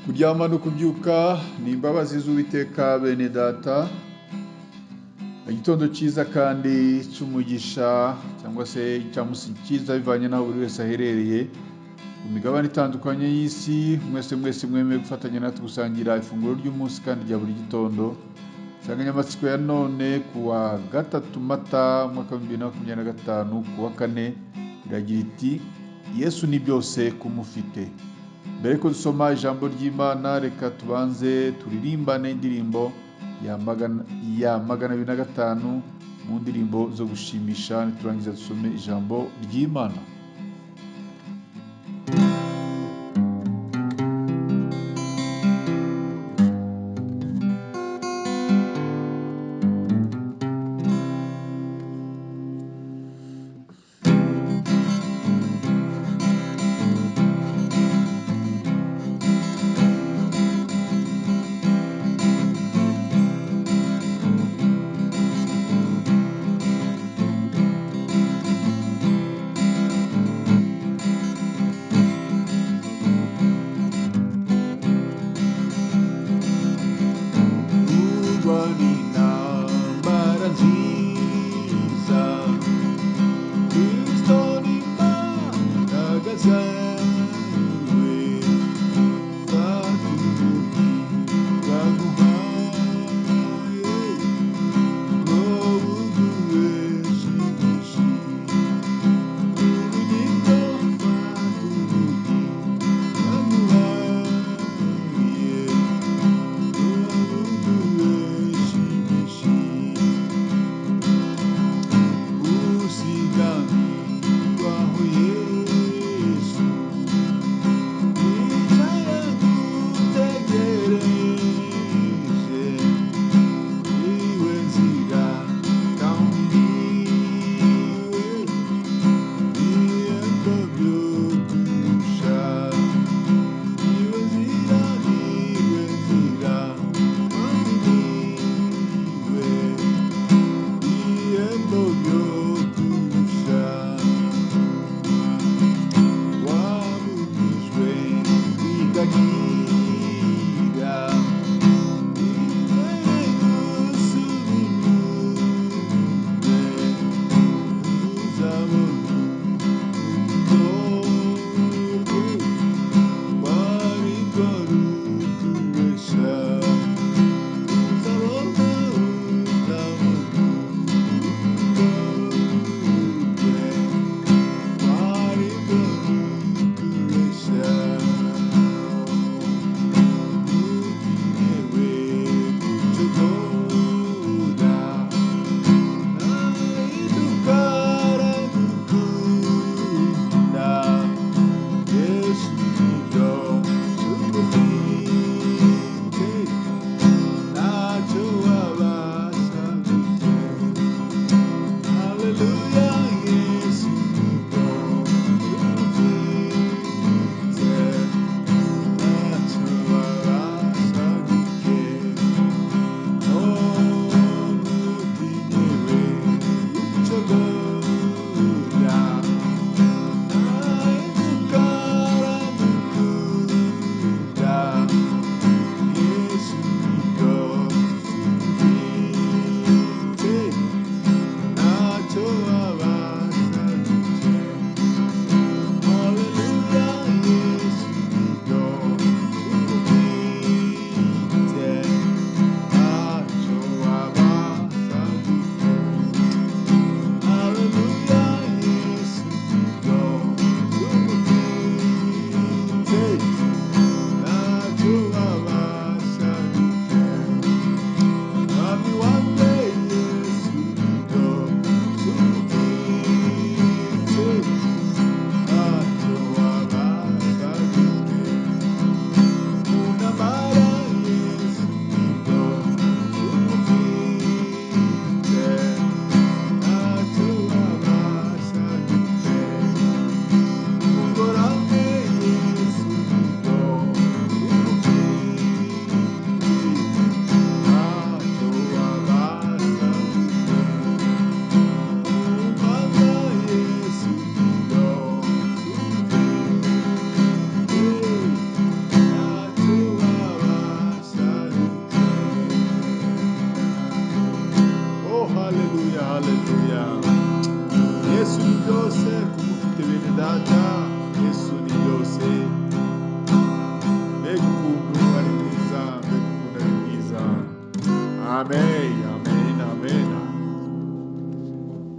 Kuryama no kubyuka ni imbabazi z'Uwiteka. Bene data, igitondo cyiza kandi cy'umugisha cyangwa se icyamunsi cyiza, bivanye n'aho buri wese aherereye mu migabane itandukanye y'isi. Mwese mwese mwemeye gufatanya natwe gusangira ifunguro ry'umunsi kandi rya buri gitondo. Insanganyamatsiko ya none, ku wa 3 Mata umwaka wa 2025, ku wa kane, iragira iti: "Yesu ni byose kumufite." Mbere ko dusoma ijambo ry'Imana, reka tubanze turirimbane indirimbo ya 205 mu ndirimbo zo gushimisha. Niturangiza dusome ijambo ry'Imana.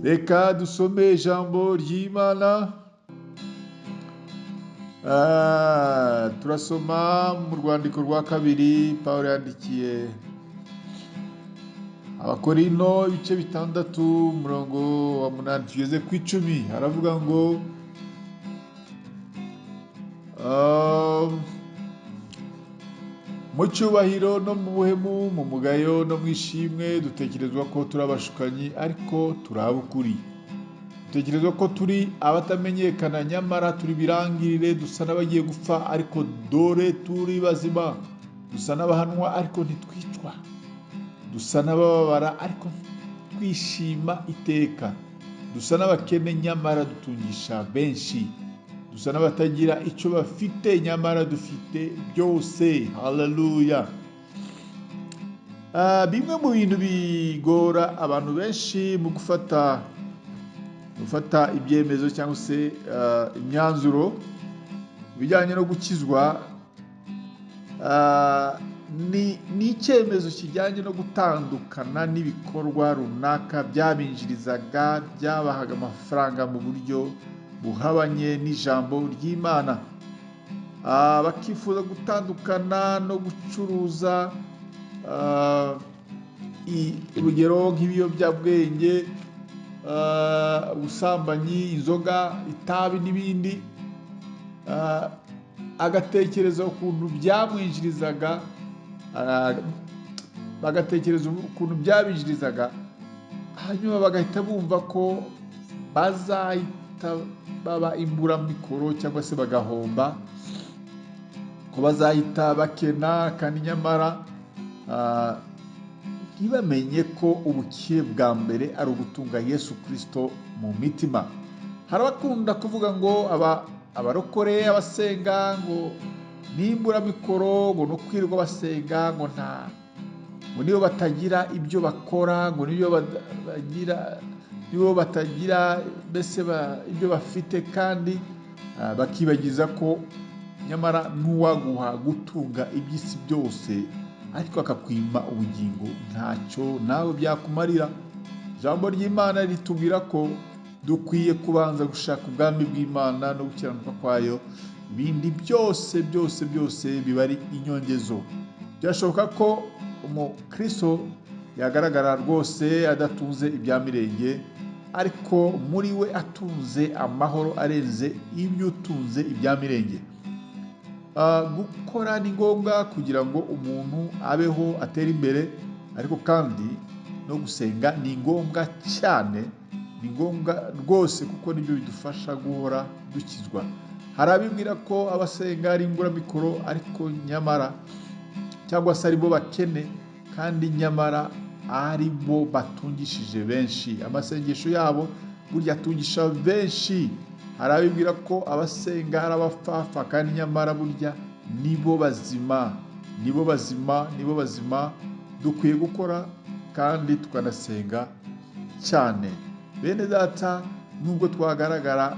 Reka dusome ijambo ry'Imana. Turasoma mu rwandiko rwa kabiri Pawulo yandikiye Abakorino, ibice 6, umurongo wa 8 tugeze ku 10. Haravuga ngo mu cyubahiro no mu buhemu, mu mugayo no mu ishimwe, dutekerezwa ko turi abashukanyi ariko turi ab'ukuri, dutekerezwa ko turi abatamenyekana nyamara turi birangirire, dusa n'abagiye gupfa ariko dore turi bazima, dusa n'abahanwa ariko ntitwicwa, dusa n'abababara ariko twishima iteka, dusa n'abakene nyamara dutungisha benshi, dusa n'abatagira icyo bafite nyamara dufite byose. Haleluya. Bimwe mu bintu bigora abantu benshi mu gufata ibyemezo cyangwa se imyanzuro bijyanye no gukizwa, ni icyemezo kijyanye no gutandukana n'ibikorwa runaka byabinjirizaga, byabahaga amafaranga mu buryo buhabanye n'ijambo ry'Imana. Bakifuza gutandukana no gucuruza, urugero nk'ibiyobyabwenge, ubusambanyi, inzoga, itabi n'ibindi. Agatekereza ukuntu byamwinjirizaga, bagatekereza ukuntu byabinjirizaga, hanyuma bagahita bumva ko bazahita baba imburamikoro cyangwa se bagahomba, ko bazahita bakena, kandi nyamara ntibamenye ko ubukire bwa mbere ari ugutunga Yesu Kristo mu mitima. Hari abakunda kuvuga ngo abarokore, abasenga ngo n'imburamikoro, ngo no kwirirwa basenga, ngo nta, ngo nibo batagira ibyo bakora, ngo nibo bagira, nibo batagira mbese ibyo bafite, kandi bakibagiza ko nyamara n'uwaguha gutunga iby'isi byose ariko akakwima ubugingo ntacyo nawe byakumarira. Ijambo ry'Imana ritubwira ko dukwiye kubanza gushaka ubwami bw'Imana no gukiranuka kwayo, ibindi byose byose byose biba ari inyongezo. Byashoboka ko umukristo yagaragara rwose adatunze ibya mirenge, ariko muri we atunze amahoro arenze ibyo utunze ibya mirenge. Gukora ni ngombwa kugira ngo umuntu abeho atere imbere, ariko kandi no gusenga ni ngombwa cyane, ni ngombwa rwose, kuko nibyo bidufasha guhora dukizwa. Hari abibwira ko abasenga ari imburamikoro, ariko nyamara cyangwa se aribo bakene, kandi nyamara ari bo batungishije benshi. Amasengesho yabo burya atungisha benshi. Hari abibwira ko abasenga ari abapfapfa, kandi nyamara burya nibo bazima, nibo bazima, nibo bazima. Dukwiye gukora kandi tukanasenga cyane. Bene data, nubwo twagaragara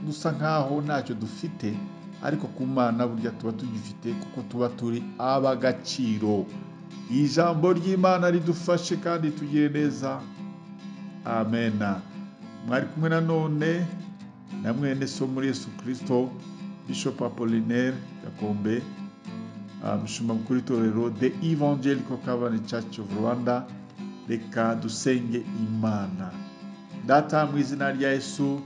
dusa nkaho ntacyo dufite, ariko ku Mana burya tuba tugifite, kuko tuba turi ab'agaciro. Ijambo ry'Imana ridufashe kandi tugire neza. Amena. Mwari kumwe na none na mwene so muri Yesu Kristo, Bishop Apollinaire Gakombe, umushumba mukuru w'itorero The Evangelical Covenant Church of Rwanda. Reka dusenge Imana. Data, mu izina rya Yesu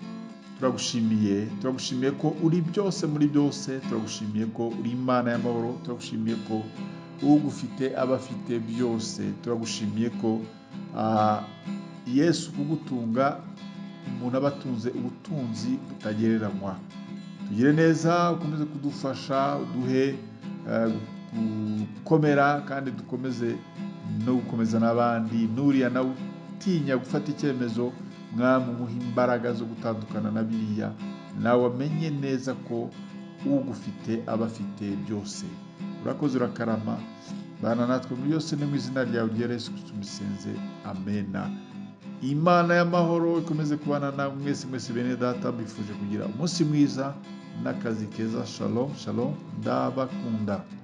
turagushimiye, turagushimiye ko uri byose muri byose, turagushimiye ko uri Imana y'amahoro, turagushimiye ko ugufite aba afite byose, turagushimiye ko Yesu kugutunga umuntu aba atunze ubutunzi butagereranywa. Tugire neza, ukomeze kudufasha, uduhe gukomera, kandi dukomeze no gukomeza n'abandi. Nuriya nawe utinya gufata icyemezo, Mwami umuhe imbaraga zo gutandukana na biriya, nawe amenye neza ko ugufite aba afite byose. Urakoze, urakarama, bana natwe muri byose, ni mu izina ryawe rya Yesu Kristo mbisenze, amena. Imana y'amahoro ikomeze kubana namwe mwese mwese. Bene data, mbifuje kugira umunsi mwiza n'akazi keza. Shalom shalom, ndabakunda.